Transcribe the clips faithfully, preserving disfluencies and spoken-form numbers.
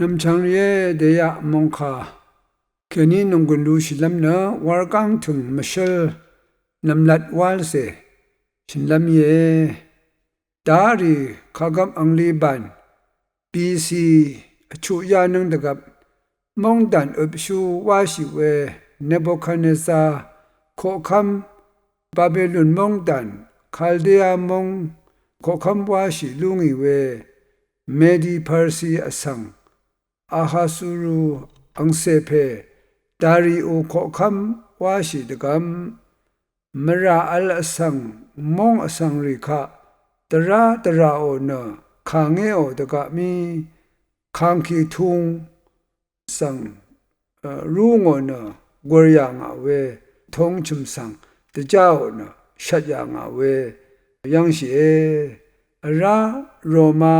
Nv̀mchv̀ng rìé, dèyaq mòngkà kèní nònggùn lushìlv́m nø wurgáng tø̀ng mvshǿl nv̀mlat wálcè shø̀nlv́m íe. Darì kàgvp angli bàn B C vchuq yánǿng dvgvp móngdàn øpshú wáshì we Nebukadnezar koqkv́m, Babilon móngdàn, Kaldea móng koqkv́m wáshì lú ngì we Medi Persi vsvng Ahasuru angcè pè Dario koqkv́m wáshì dvgvp mvrà vl vsvng móng vsvngrì kaq dvrá dvràò nø kàngéò dvgvp mí kàngkì tung svng rú ngò nø gur yà ngà we, tong chø̀m svng dvjáò nø shvt yà ngà we yv́ngshìe. Vrá Roma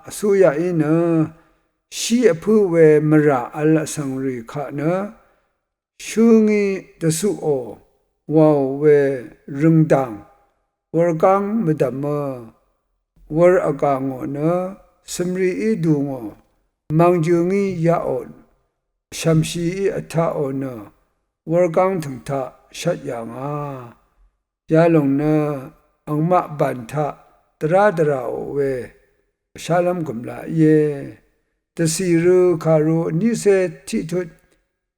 vsúyaqí nø shí vpǿ we mvrà vl vsvngrì kaq nø shǿngí dvcutò wàò we rø̀ngdàng wurgáng mvdv̀mø wur vgà ngò nø cø̀mrií dù ngò mvngjøngí yaqò shv̀mshií vtaqò nø wurgáng tø̀ng taq shvt yà ngà. Yalòng nø angmaq bàn taq dvrá dvràò we shálv́m gø̀mla íe. Dvcìrø kàru vnícé tiqtut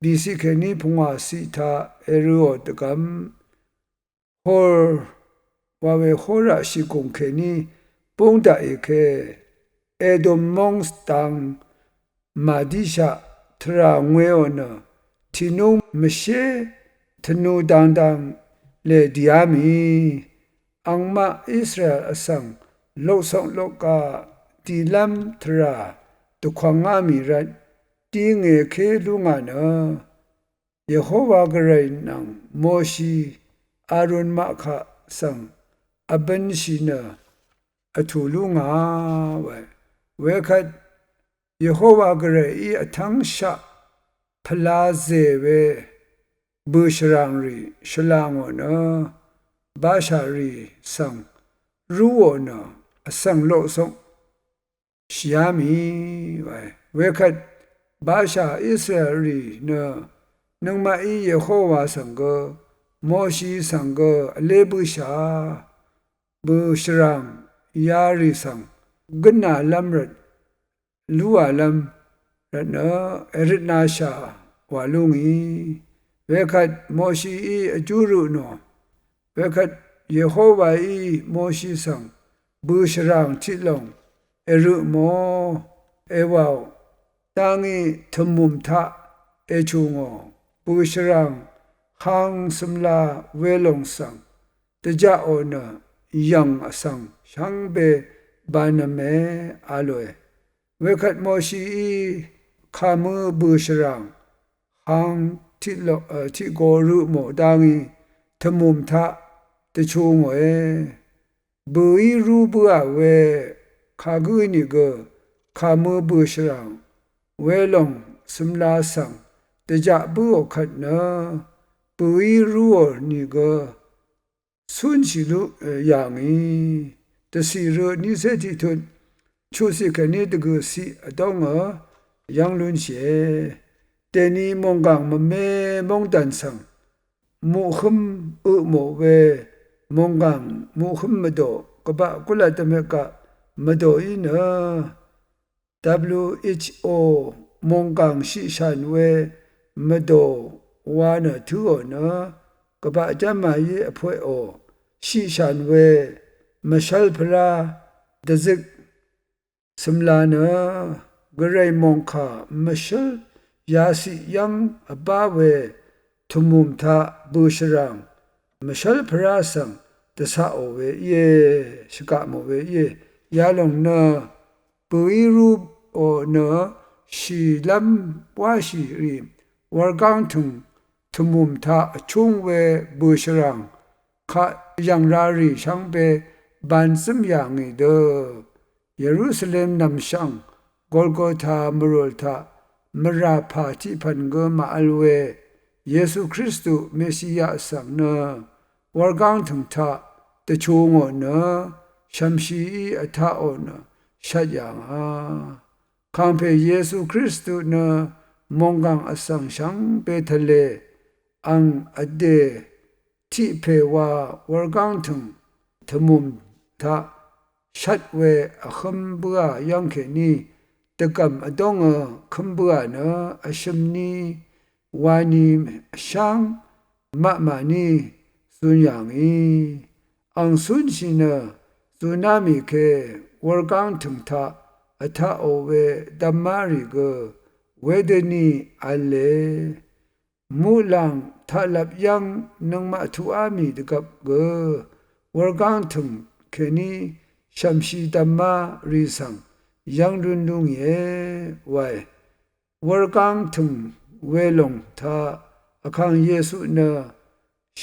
bìciq kèní pungwàciq taq èrøò dvgvp Hor wa we Horaq shìgùng kèní búng daqì ke Edom móng dang màdíshaq tvrà ngweò nø tìnúng mvshé tvnu dangdang lè dìá mì. Angmaq Israel vsvng loksok lokga dìlv́m tvrà dvkwvngá mì rvt dí ngèké lú ngà nø Yehowa Gvray nvng Moshi, Arun maqkaq svng vbønshì nø vtù lú ngà wae. Wekvt Yehowa Gvrayí vtv́ngshaq pvla zè we bø̀shvràngrì shvla ngò nø Basha rì svng rúò nø vsvng loksok shìá mì wae. Wekvt Basha Israel rì nø nøngmaqí Yehowa svng gø Moshi svng gø vlé bǿshà bø̀shvràng yarì svng gǿnalv́m rvt lúalv́m rvt nø èrøtnashà wà lú ngì. Wekvt Moshií vjú rø nò. Wekvt Yehowaí Moshi svng bø̀shvràng tiqlòng èrø mò, èwàò dá ngí tvmùm taq èchù ngò bø̀shvràng hang cømla welòng svng dvjaqò nø yv̀ng vsvng shvngbe banvme a lòe. Wekvt Moshií kàmø bø̀shvràng hang tiqlo, tiqgo rø mò dá ngí tvmùm taq dvchù ngòe. Bø̀í rú bǿà we kagǿ nìgø kàmø bø̀shvràng welòng cømla svng dvjaq bǿò kvt nø bø̀í rúò nìgø cúnshì lú yà ngì. Dvcì rø nícé tiqtut chuqciq kèní dvgø̀ciq vdóngø yv́ng lúnshìe. Dèni mònggàng mvme móngdàn svng muqhǿm ø mò we mònggàng muqhǿm mvdò gvbaq gúlat dvmekaq mvdòí nø W H O mònggàng shiqshàn we mvdò wa nø tǿò nø gvbaq jv́màí vpweqò shiqshàn we mvshv́l pvrá dvzøk cø̀mla nø Gvray mòngkà mvshǿl yaciq yv́ng vbá we tvmùm taq bø̀shvràng mvshv́l pvrá svng dvcaqò we íe, shvgaq mò we íe. Yalòng nø bø̀í rúò nø shìlv́m wáshì rì wurgáng tø̀ng tvmùm taq vchúng we bø̀shvràng kaq yv̀ng ra rì shvngbe ban zǿm yà ngì dø Yerusalem nv̀mshv̀ng Golgota mvrùl taq mvrà pà tiqpv̀n gø màvl we Yesu Kristu Mesia svng nø wurgáng tø̀ng taq dvchù ngò nø shv̀mshií vtaqò nø shvt yà ngà. Kàngpè Yesu Kristu nø mònggàng vsvng shvngbe tvle ang vdè tiq pè wa wurgáng tø̀ng tvmùm taq shvt we vhǿm bǿà yv́ng kèní dvgv̀m vdóngø kǿm bǿà nø vshøm ní wani sháng maqmà ní zun yà ngì. Ang cúnshì nø zuná mì ke wurgáng tø̀ng taq vtaqò we dvmá rì gø wedøní v̄le. Muqlàng taqlvp yv́ng nøngmaq tuqá mì dvgvp gø wurgáng tø̀ng kèní shv̀mshi dvmá rì svng yv́ng lún lú ngìe wae. Wurgáng tø̀ng welòng taq Vkàng Yesu nø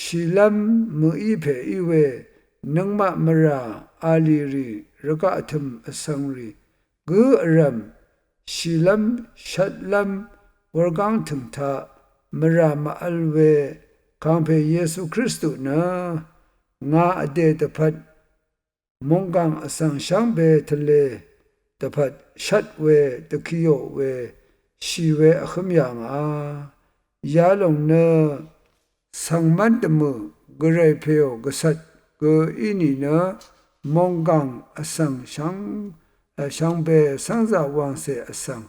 shìlv́m mø̀í pè í we nøngmaq mvrà a lì rì rvgaq tø̀m vsvng rì gǿ vrv̀m shìlv́m shvtlv́m wurgáng tø̀ng taq mvrà màvl we Kàngpè Yesu Kristu nø ngà vdè dvpvt mònggàng vsvng shvngbe tvle dvpvt shvt we dvkiò we shì we vhǿm yà ngà. Yalòng nø svng mv́n dvmø̀ gvray pèò gvcvt gø í nìnø mònggàng vsvng shvng shvngbe cv́ngzà wàngcè vsvng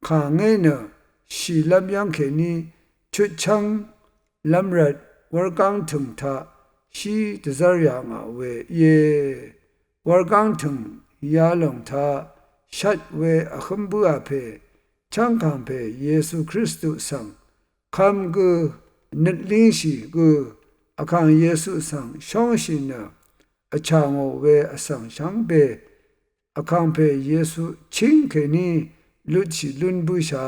kàngé nø shìlv́m yv́ng kèní chutchv́ng lv́m rvt wurgáng tø̀ng taq shí dvzv́r yà ngà we íe. Wurgáng tø̀ng yalòng taq shvt we vhǿm bǿà pè chv́ng Kàngpè Yesu Kristu svng kvm gø nøt língshì gø Vkàng Yesu svng shóngshì nø vchà ngò we vsvng shvngbe Vkàngpè Yesu chíng kèní lutshì lún bǿshà.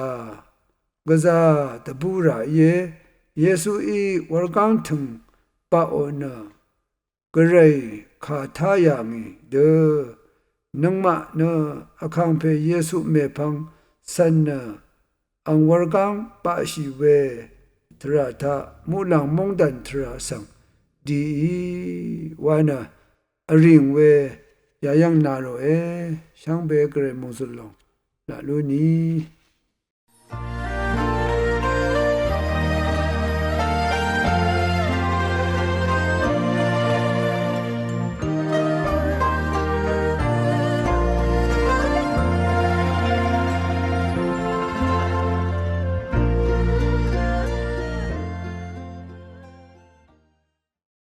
Gvzà dvbù rà íe. Yesuí wurgáng tø̀ng baqò nø gvray kà tá yà ngì dø nøngmaq nø Vkàngpè Yesu mèpvng cv̀n nø ang wurgáng baqshì we tvrà taq muqlàng móngdàn tvrà svng dìí wa nø vrìng we yayv́ng na ròe. Shvngbe gvray mòngzø̀l lòng laq lú ni.